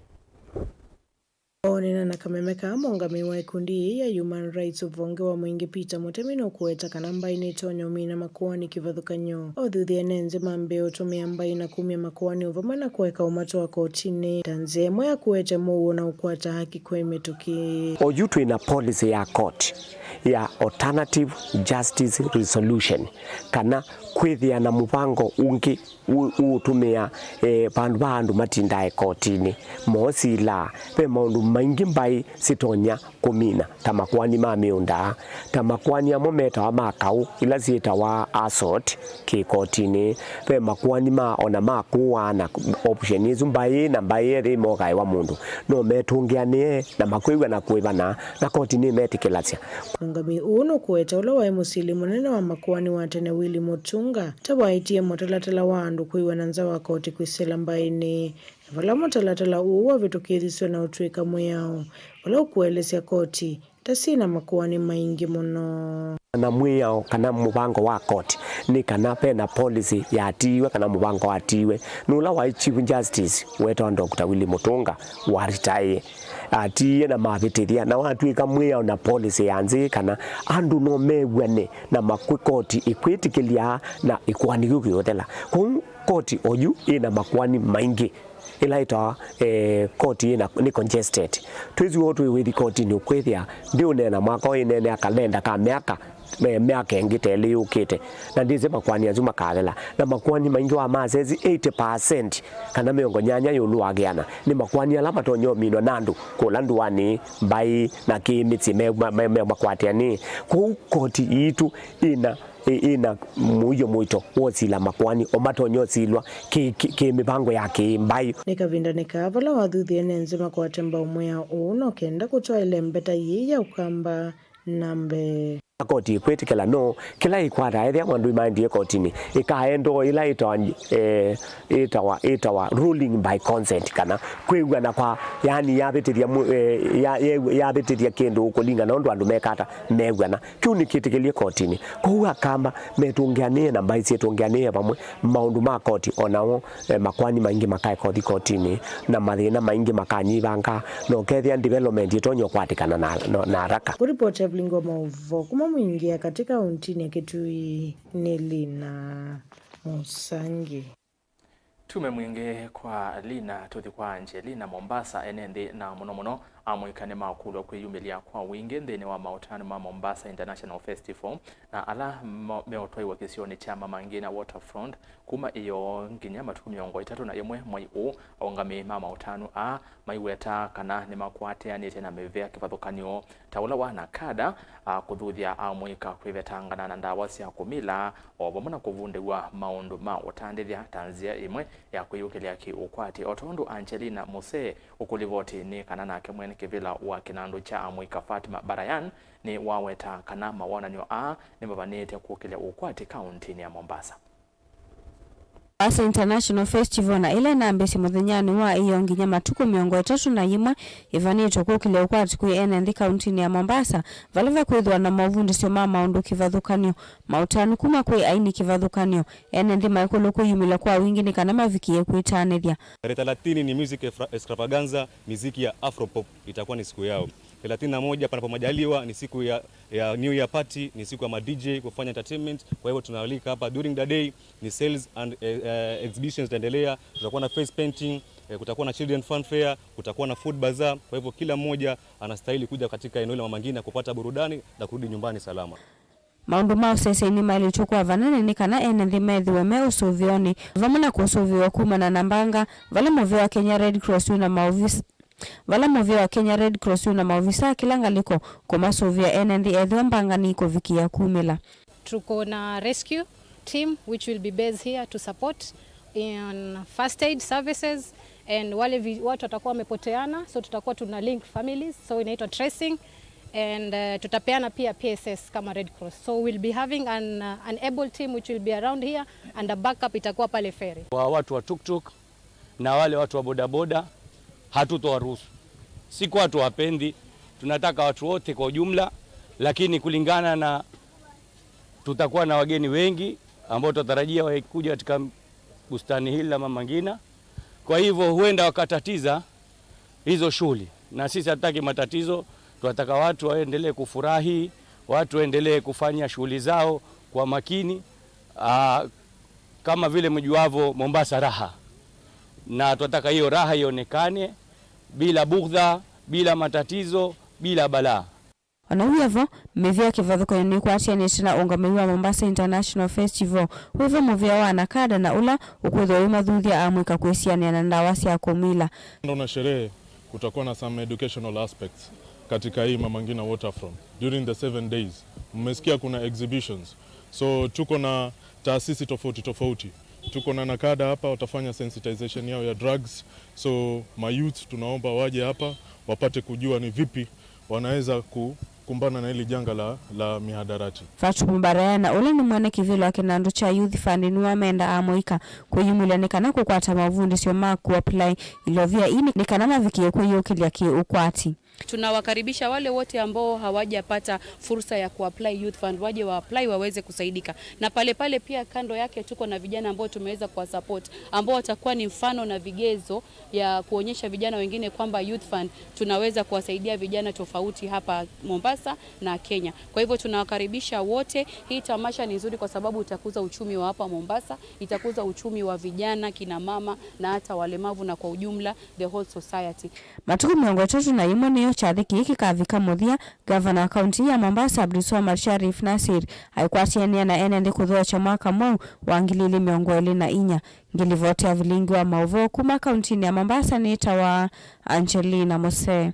Oonena na kameme kaa, mũũngamĩi wa ĩkundi yĩĩ ya Human Rights ũvonge wa Mwingi, Peter Mutemi, nũkũweta kana mbaĩ nĩtonya ũmina makoani kĩvathũkany'o. Aũthuthya ene nthĩ mambe ũtũmĩa mbaĩ na kumya makoani o vamwe na kũeka ũmatwaa kotinĩ ta nzĩa ĩmwe ya kũete mũuo na ũkwata haki kwĩ mĩtũkĩ. Oyu twĩ na policy ya court ya alternative justice resolution, kana kwĩthĩa na mũvango ũngĩ ũ-, ũũtũmĩa, eh, vandũ va andũ matindae kotinĩ moosilaa. Ve maũndũ maingĩ mbaĩ sitonya kũmina, ta makoani ma mĩũnda, ta makoani amwe metawa ma kaũ, ila syĩtawa assault kĩkotinĩ. Ve makoani ma, ona ma kũaa, na option ĩsu mbaĩ na mbaĩ ethĩ ĩmokaĩwa mũndũ no metũngĩanĩe na makwĩw'a na kũĩvana, na koti nĩmetĩkĩlasya. Mũũngamĩi ũũ nũkũweta ũla waĩ mũsili mũnene wa makoani wa tene Willy Mutunga ta waetie mũtalatala wa andũ kwĩw'ana nza wa koti kwĩsĩla mbaĩnĩ, na vala mũtalatala ũũ wavĩtũkĩthisw'e na ũtw'ĩka mwĩao, vala ũkũelesya koti ta syĩ na makoani maingĩ mũno. Na mwĩao kana mũvango wa koti nĩ kana ve na policy yatiiwe kana mũvango watiiwe nĩ ũla waĩ Chief Justice wetawa Doctor Willy Mutunga wa retire. Atiie na mavĩtĩthya, na watw'ĩka mwĩao na policy ya nzĩ kana andũ no mew'ane na makwĩ koti ĩkwĩtĩkĩlya na ĩkoani kĩu kĩũthela. Kwoou koti oyu ĩna makoani maingĩ, ĩla ĩtawa, eh, koti ĩna, nĩ congested. Twĩsĩ ũũ twĩ wĩthi kotinĩ ũkwĩthĩa ndĩũneena mwaka ũyũ, ĩneenea kalenda ka myaka, me-, myaka ĩngĩ ta ĩlĩ yũkĩte, na ndĩsĩ makoani asu makathela. Na makoani maingĩ wa masesi eighty percent kana mĩongo nyanya ĩũlũ wa kĩana nĩ makoani ala matonya ũminwa na andũ kũla ndũanĩ, mbaĩ na kĩĩ mĩsyĩ me, me, me, me makwatĩanĩe. Kwoou koti yitũ ĩna, ĩ-, ĩna mũio mũito wa ũsila makoani o matonya ũsilwa kĩ, kĩ, kĩ mĩvango ya kĩ mbaĩ. Nĩ kavindanĩ kaa vala wathuthie ene nzĩ makwate mbau mwĩao ũũ no kenda kũtwaĩle mbeta yĩĩ ya Ũkamba na mbee. Koti ĩkwĩtĩkĩla no kĩla ĩkwata, ethĩa andũ maendie kotinĩ, ĩkaendoo ĩla ĩtawa, eh, ĩtawa, ĩtawa ruling by consent, kana kwĩw'ana kwa, yaani yavĩtĩthya mũ-, eh, ya, ya, yavĩtĩthya kĩndũ kũlingana ũndũ andũ mekata mew'ana. Kĩu nĩkĩtĩkĩlye kotinĩ. Kwoou Akamba metũngĩanĩe na mbaĩ syĩtũngĩanĩe vamwe, maũndũ ma koti o namo, eh, makoani maingĩ makae kothi kotinĩ, na mathĩna maingĩ makanyivanga, na ũkethĩa development ĩtonya ũkwatĩkana na, na, na haraka. Kũripoti Evelyn wa maũvoo kuma Mwingi ya katĩ kauntinĩ ya Kitui nĩ Lina Musangi. Tume Mwingi kwa Lina, tũthi kwa Angelina. Mombasa, ene nthĩ na mũno mũno amũika nĩmakũlw'a kwĩyumĩlya kwa wingĩ nthĩnĩ wa maũtanu ma Mombasa International Festival, na ala mo-, meũtwaiwa kĩsionĩ kya Mama Ngina Waterfront kuma ĩyoo nginya matukũ mĩongo ĩtatũ na ĩmwe mwai ũũ. Aũngamĩi ma maũtanu aa maiweta kana nĩmakwatĩanĩte na mĩvĩa kĩvathũkany'o ta ũla wa NACADA, a, kũthuthya amũika kwĩvetangana na ndawa sya kũmila, o vamwe na kũvundĩw'a maũndũ ma ũtandĩthya ta nzĩa ĩmwe ya kwĩyũkĩlya kĩ-ũkwati. O tondũ Angelina Musee ũkũlivoti nĩ kana nake mwene kĩvĩla wa kĩnandũ kya amũika Fatma Barayan nĩwaweta kana mawonany'o aa nĩmavanĩte kũkĩlya ũkwati kauntinĩ ya Mombasa. Mombasa International Festival, na ĩla ĩnambĩĩsye mũthenyanĩ wa ĩyoo nginya matukũ mĩongo ĩtatũ na yĩmwe, ĩvanĩtwe kũkĩlya ũkwati kwĩ ene nthĩ kauntinĩ ya Mombasa, vala vakwĩthĩwa na maũvundĩsyo ma maũndũ kĩvathũkany'o, maũtanu kuma kwĩ aini kĩvathũkany'o, ene nthĩ maikũlw'a kwĩyumĩlya kwa wingĩ nĩ kana mavikĩe kwĩtanĩthya. Tarehe thelathini ni music extra-, extravaganza, miziki ya Afropop itakuwa ni siku yao. Thelathini na moja, panapo majaliwa, ni siku ya, ya New Year party, ni siku ya ma D J kufanya entertainment. Kwa hivyo tunaalika hapa during the day, ni sales and, eh, eh, exhibitions zitaendelea. Tutakuwa na face painting, eh, kutakuwa na children fun fair, kutakuwa na food bazaar. Kwa hivyo kila mmoja anastahili kuja katika eneo la Mama Ngina kupata burudani na kurudi nyumbani salama. Maũndũ ma ũsesenĩ maĩlĩtwe kwa vanene nĩ kana ene nthĩ methĩwe me ũsũvĩonĩ, vamwe na kũsũvĩwa kumana na mbanga, vala mũvĩa wa Kenya Red Cross wĩ na maovisi, Vala mũvĩa wa Kenya Red Cross wĩ na maovisaa kĩla ngalĩko kũmasũvĩa ene nthĩ ethĩwa mbanga nĩikũvikĩĩa kumĩla. Tuko na rescue team which will be based here to support in first aid services and wale vi- watu watakuwa wamepoteana, so tutakuwa tuna link families, so inaitwa tracing and uh, tutapeana pia P S S kama Red Cross, so we'll be having an, uh, an able team which will be around here and a backup itakuwa pale ferry. Kwa watu wa tuktuk na wale watu wa bodaboda, hatutowaruhusu. Si kuwa hatuwapendi, tunataka watu wote kwa ujumla, lakini kulingana na, tutakuwa na wageni wengi ambao tutatarajia wakikuja katika bustani hili la Mama Ngina. Kwa hivyo huenda wakatatiza hizo shughuli, na sisi hatutaki matatizo. Tunataka watu waendelee kufurahi, watu waendelee kufanya shughuli zao kwa makini. Aa, kama vile mjuavyo, Mombasa raha, na tunataka hiyo raha ionekane bila bugdha, bila matatizo, bila balaa. O na wĩ vo, mĩvĩa kĩvathũkany'o nĩkwatĩanĩte na ũngamĩi wa Mombasa International Festival wĩ vo mũvĩa wa Nakada na ũla ũkwĩthĩwa ũimathuthya amũika kwĩsianĩa na ndawa sya kũmila. Kando na sherehe, kutakuwa na some educational aspects katika hii Mama Ngina waterfront during the seven days. Mmesikia kuna exhibitions, so tuko na taasisi tofauti tofauti. Tuko na Nakada hapa, watafanya sensitization yao ya drugs, so mayouth tunaomba waje hapa wapate kujua ni vipi wanaweza kukumbana na hili janga la, la mihadarati. Fatu Mbarayana, ũla nĩ mwene kĩvĩla wa kĩnandũ kya Youth Fund, nĩwamenda amũika kwĩyumĩlya nĩ kana kũkwata mavundĩsyo ma kũapply ilovia ii nĩ kana mavikĩe kwĩyũkĩlya kĩ-ũkwati. Tunawakaribisha wale wote ambao hawajapata fursa ya kuapply Youth Fund, waje waapply waweze kusaidika. Na pale pale pia kando yake tuko na vijana ambao tumeweza kuwasupport, ambao watakuwa ni mfano na vigezo ya kuonyesha vijana wengine kwamba Youth Fund tunaweza kuwasaidia vijana tofauti hapa Mombasa na Kenya. Kwa hivyo tunawakaribisha wote. Hii tamasha ni nzuri kwa sababu itakuza uchumi wa hapa Mombasa, itakuza uchumi wa vijana, kina mama na hata walemavu na kwa ujumla the whole society. Matukũ mĩongo ĩtatũ na ĩmwe nĩyo kyathĩ kĩĩ kĩkavika mũthya. Ngavana wa kaunti ya Mombasa Abdulswamad Sharif Nasir aikwatĩanĩa na ene nthĩ kũthokya mwaka mweũ wa ngili ilĩ mĩongo ĩlĩ na inya. Ngilivoti ya vilingi wa maũvoo kuma kauntinĩ ya Mombasa nĩtawa Angelina Musee.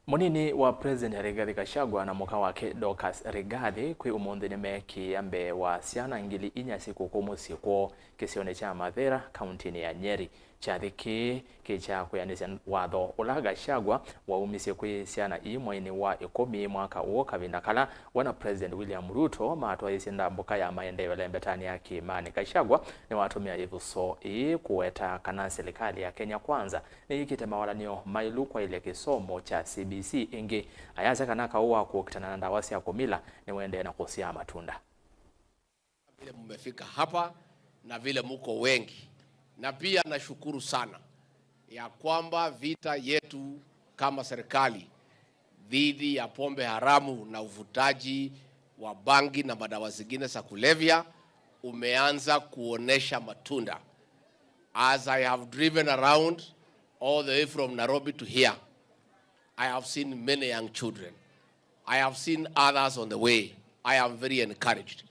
Mũnini wa President Rigathi Gachagua na mũka wake Dorcas Rigathi kwĩ ũmũnthĩ nĩmeekĩĩa mbee wa syana ngili inya sikũkũ mũsyĩ kwoo kĩsionĩ kya Mathĩra, kauntinĩ ya Nyeri. Kyathĩ kĩĩ kĩ kya kwĩanĩsya watho ũla Gachagua waumisye kwĩ syana ii mweinĩ wa ĩkũmi mwaka ũũ, kavinda kala we na President William Ruto matwaĩĩsye ndambũka ya maendeeo ĩlembetanĩ ya kĩĩmanĩ. Gachagua nĩwatũmĩa ĩvuso ĩĩ kũweta kana silikalĩ ya Kenya Kwanza nĩyĩkĩte mawalany'o maĩlu kwaĩlya kĩsomo kya C B C ĩngĩ. Ayasya kana kaũ wa kũkitana na ndawa sya kũmila nĩũendee na kũsyaa matunda. Vile mmefika hapa na vile muko wengi, na pia nashukuru sana ya kwamba vita yetu kama serikali dhidi ya pombe haramu na uvutaji wa bangi na madawa zingine za kulevya umeanza kuonesha matunda. As I have driven around all the way from Nairobi to here, I have seen many young children. I have seen others on the way. I am very encouraged.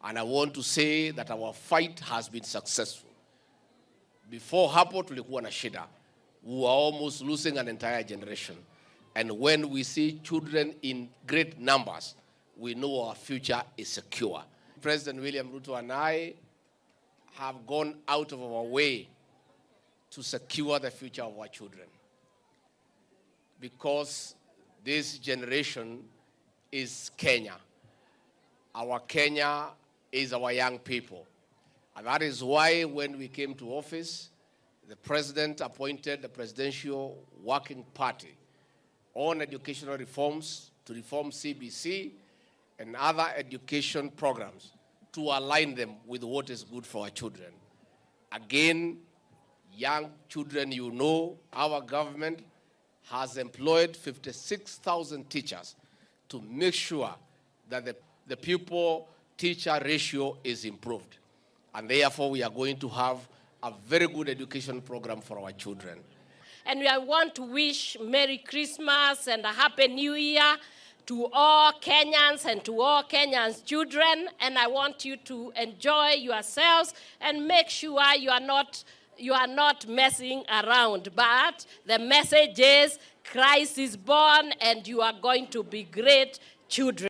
And I want to say that our fight has been successful. Before hapo tulikuwa na shida. We were almost losing an entire generation. And when we see children in great numbers, we know our future is secure. President William Ruto and I have gone out of our way to secure the future of our children. Because this generation is Kenya. Our Kenya is our young people. And that is why when we came to office, the president appointed the Presidential Working Party on educational reforms to reform C B C and other education programs to align them with what is good for our children. Again, young children, you know, our government has employed fifty-six thousand teachers to make sure that the, the pupil-teacher ratio is improved. And therefore, we are going to have a very good education program for our children. And I want to wish Merry Christmas and a Happy New Year to all Kenyans and to all Kenyans' children. And I want you to enjoy yourselves and make sure you are not You are not messing around, but the message is Christ is born and you are going to be great children.